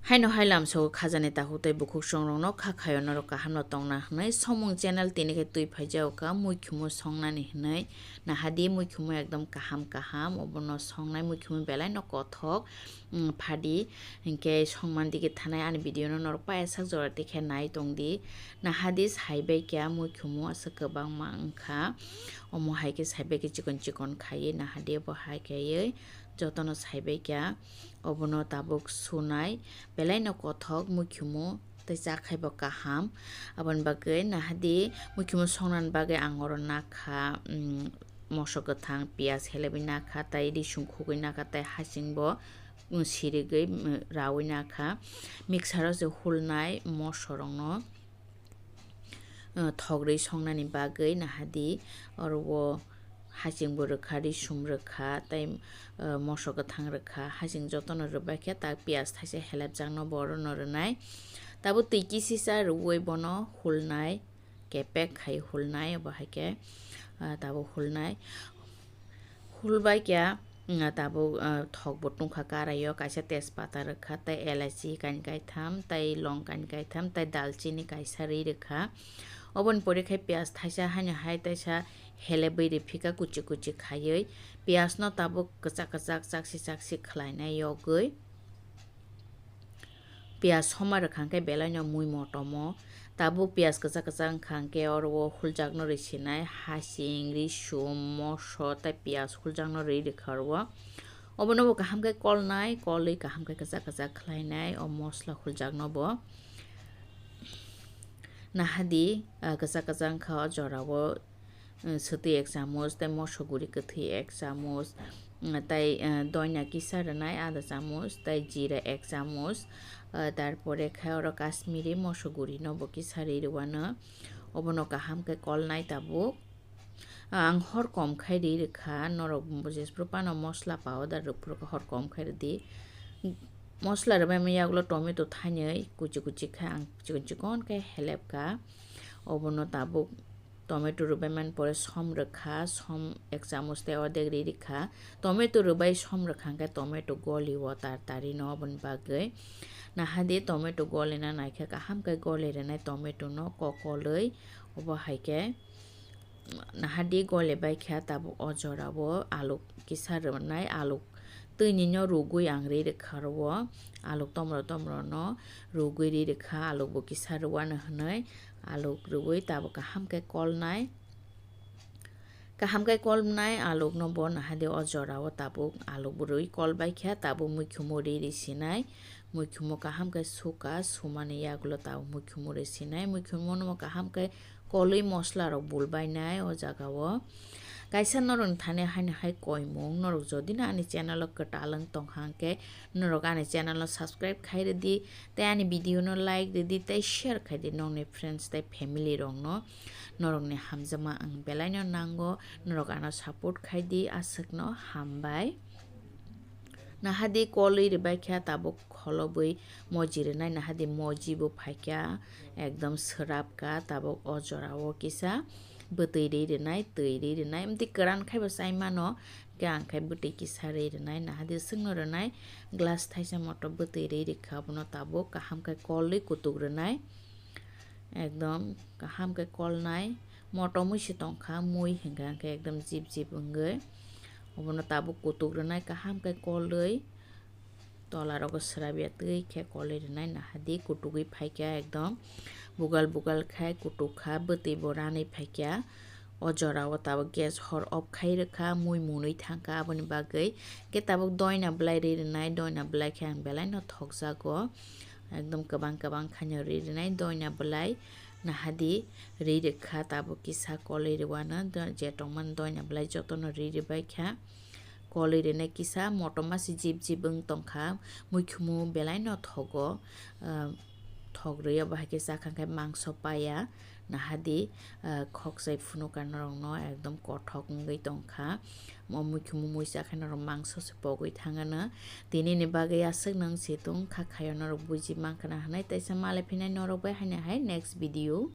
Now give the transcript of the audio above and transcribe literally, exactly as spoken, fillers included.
Haino hai lamsogo khajani takhuk tei bukhuk chongrokno kha khaio norok kahamno tongna hwnwi. Somung channel tini khe twi phaijago ka muikhumu songnani hwnwi. Nahadi muikhumu ekdom kaham kaham, obono songnai muikhumu belaino kothok, mm, phadi hinkhe songmandi khe thanai ani video no norok paya sak jora tikhe nai tongdi. Nahadi saibai kya muikhumu aswk kwbangma wngkha, omo hai khe saibai khe chikon chikon khaiwi nahadi obo hai khaiwi jotono saibai kya. Obono tabuk sunai, belaino kothok muikhumu tei chakhaibo kaham. Aboni bagwi nahadi muikhumu songnani bagwi ang oro nakha, mm, moso kwthang, piyaj helebwi nakha, tei risum khugwi nakha, tei hasingbo, mm, sirigwi, mm, raui nakha. Mixer o se hulnai mosorokno. Uh, thok rwi songnani bagwi nahadi oro o hasing bo rwkha, risum rwkha, tei, uh, moso kwthang rwkha, hasing jotono rwbaikhe tak piyaj thaisa helebjakno bo orono rwnai. Tabuk twi kisisa rwui bono hulnai, kepek khai hulnai, obo hai khe, uh, tabuk hulnai. Hulbai kya, mm, tabuk, ah, thok bo tungkha karaio, kaisa tejpata rwkha, tei elaichi kainwi kaitham, tei long kainwi kaitham, tei dalchini kaisa ri rwkha. Oboni pore khai piyaj thaisa haino hai teisa helebwi riphika kuchi kuchi khaiwi. Piyaj no tabuk kwchak kwchak, chaksi chaksi khlainai yogwi. Piyaj soma rwkha hwnkhe belaino mui motomo. Tabuk piyaj kwchak kwchak wngkha hwnkhe oro o huljakno rwi sinai, hasing, risum, moso tei piyaj huljakno rwi rwkha oro o. Obono bo kaham khe kolnai, kolwi kaham khe kwchak kwchak khlainai o mosla huljakno bo. Nahadi, ah, kwchak kwchak wngkha o jora o. Eh, swtwi ek chamuch, tei moso guri kwthwi ek chamuch, mm, tei, eh, doina kisa rwnai adha chamuch, tei jira ek chamuch, eh, tarpore khe oro Kashmiri moso guri no bo kisa ri rwano, obono kaham khe kolnai tabuk. Ah, ang hor kom khai ri rwkha, norok bo jesphuru phano mosla powder rwphuru hor kom khai rwdi. Mosla rwbaima yagulo tomato thainwi kuchi kuchi khe ang chikon chikon khe helep kha, obono tabuk. Tomato rwbaimani pore som rwkha, som ek chamuch tei ordek ri rwkha. Tomato rwbai som rwkha hwnkhe tomato goli o tar tari no, oboni bagwi nahadi tomato golina naikhe kaham khe goli rwnai tomato no kokolwi. Obo hai khe nahadi goli bai khe tabuk o jora o alu kisa rwnai, alu twini no rwgwi ang ri rwkha oro o, alu tomro tomro no rwgwi ri rwkha, alu bo kisa rwano hwnwi. Alu rwui tabuk kaham khe kolnai. Kaham khe kolnai alukno bo nahadi o jora o tabuk aluk bo rwui kolbai khe tabuk muikhumu ri ri sinai. Muikhumu kaham khe suka, sumani yagulo tabuk muikhumu ri sinai. Muikhumu no kaham khe kolwi mosla rok bulbainai o jaga o. Kaisa norokni thani haino hai koimung, norok jodi no ani channel o kwtal wng tong kha hwnkhe norok ani channel no subscribe khai rwdi, tei ani video no like rwdi, tei share khai di nokni friends tei family rok no. Norokni hamjakma ang belai no nango, norok ano support khai di, aswk no hambai. Nahadi kolwi rwbai khe tabuk kholobwi moji rwnai, nahadi moji bo phaikha, ekdom swrap kha tabuk o jora o kisa bwtwi ri rwnai, twi ri rwnai, amtwi kwran khai bo chai mano, khe ang khai bwtwi kisa ri rwnai, nahadi swkno rwnai, glass thaisa moto bwtwi ri rwkha, abono tabuk kaham khe kolwi kutuk rwnai. Ekdom kaham khe kolnai. Moto mui se tongkha, mui hinkha khe ekdom jip jip wngwi. Obono tabuk kutuk rwnai kaham khe kolwi. Tola rogo swrapya twi khe kolwi rwnai nahadi kutugwi phaikha ekdom. Bugal bugal khai kutuk kha, bwtwi bo ranwi phaikha. O jora o tabuk gas hor off khai rwkha, mui munwi thangkha aboni bagwi. Khe tabuk doina bwlai ri rwnai, doina bwlai khe ang belai no thokjago. Ekdom kwbang kwbang khaino ri rwnai doina bwlai. Nahadi ri rwkha tabuk kisa kolwi rwano, do-, je tongmani doina bwlai jotono ri rwbai kha. Kolwi rwnai kisa motom masi jip jip wng tongkha, muikhumu belai no thogo, ah, thok rwya bahai khe chakha khe mangso paya. Nahadi, ah, khokchai phunukha norokno ekdom kothok wngwi tongkha. Mo muikhumu mui chakhe norok mangso se pogwi thangano. Tinini bagwi aswk nang situng kha khayo norok buji mankha na hwnwi teisa malai phinai norok bai haino hai next video.